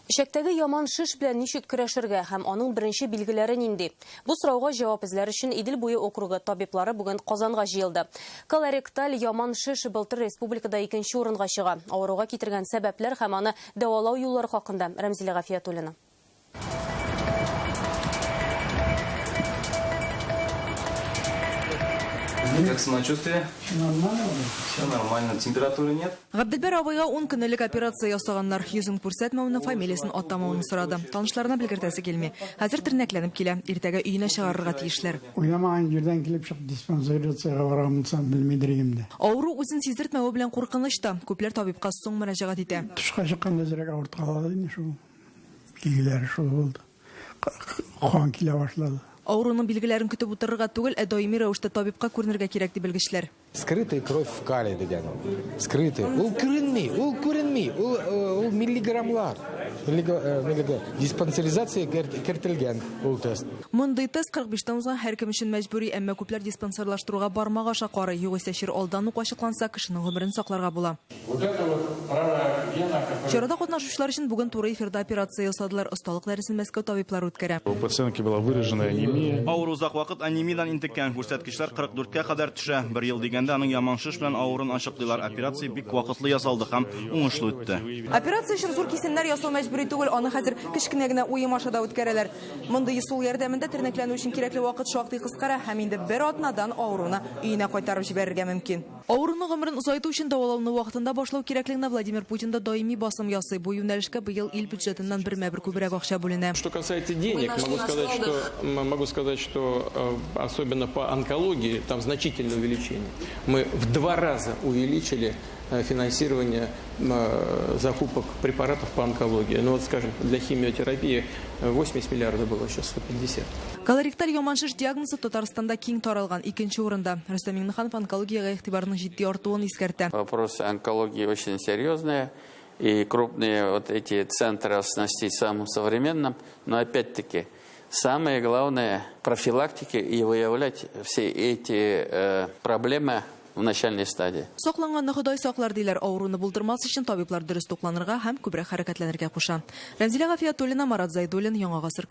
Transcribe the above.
Эчәктәге яман шеш белән ничек көрәшергә һәм аның беренче билгеләре нинди? Бу сорауга җавап эзләр өчен Идел буе округы табиблары бүген Казанга җыелды. Колоректаль яман шеш былтыр республикада икенче урынга чыга. Авыруга китергән сәбәпләр һәм аны дәвалау юллары хакында Рәмзилә Гафиятуллина. Как самочувствие? Нормально. Все нормально. Температуры нет? Габделбәр абыйга ун көн элек операция ясаганнар. Йөзен күрсәтмәүне, фамилиясен атамауны сорады. Танышларына белгертәсе килми. Хәзер тернәкләнеп килә. Иртәгә өенә чыгарырга тиешләр. Уйламаган җирдән килеп чыкты, диспансеризациягә барган булсам, белмидер идем дә. Авыру үзен сиздертмәве белән куркыныч та. Күпләр табибка соң мөрәҗәгать итә. Тышка чыкканда әзрәк авырткалады инде шул. Билгеләре шул булды. Кан килә башлады. Авыруның билгеләрен көтеп утырырга түгел, ә даими рәвештә табибка күренергә кирәк, ди белгечләр. Скрытая кровь в кале дигән ул. Скрытая. Ул күренми, ул күренми. Ул, ул миллиграммлар. Миллиграмм. Диспансеризация кертелгән ул тест. Мондый тест 45 тән узган һәркем өчен мәҗбүри, әмма күпләр диспансерлаштыруга бармак аша карый. Югыйсә чир алдан ук ачыкланса, кешенең гомерен сакларга була. Чарада катнашучылар өчен бүген туры эфирда операция ясадылар. Осталык дәресен Мәскәү табиблары үткәрә. У пациентки была выраженная анемия. Авыру озак вакыт анемиядән интеккән. Күрсәткечләр 44 кә кадәр төшә. Бер ел дигәндә аның яман шеш белән авыруын ачыклыйлар. Операция бик вакытлы ясалды һәм уңышлы үтте. Операция өчен зур кисемнәр ясау мәҗбүри түгел, аны хәзер кечкенә генә уем аша да үткәрәләр. Мондый ысул ярдәмендә тернәкләнү өчен кирәкле вакыт шактый кыскара һәм инде бер атнадан авыруны өенә кайтарып җибәрергә мөмкин. Авыруның гомерен озайту өчен дәвалауны вакытында башлау кирәклегенә Владимир Путин да даими басым ясый. Бу юнәлешкә быел ил бюджетыннан бермә-бер күбрәк акча бүленә. Что касается денег, могу сказать, что, могу сказать, что особенно по онкологии там значительное увеличение. Мы в 2 раза увеличили финансирование закупок препаратов по онкологии. Скажем, для химиотерапии 80 миллиардов было, сейчас 150. Колоректаль яман шеш диагнозы Татарстанда киң таралган, икенче урында. Рөстәм Миңнеханов онкологиягә игътибарның җитди артуын искәртә. Вопросы онкологии очень серьезные, и крупные эти центры оснастить самым современным, но опять-таки самое главное профилактики и выявлять все эти проблемы в начальной стадии. Сакланганны Ходай саклар диләр. Авыруны булдырмас өчен табиблар дөрес тукланырга һәм күбрәк хәрәкәтләнергә куша. Рәмзилә Гафиятуллина, Марат Зайдуллин, Яңа Гасыр.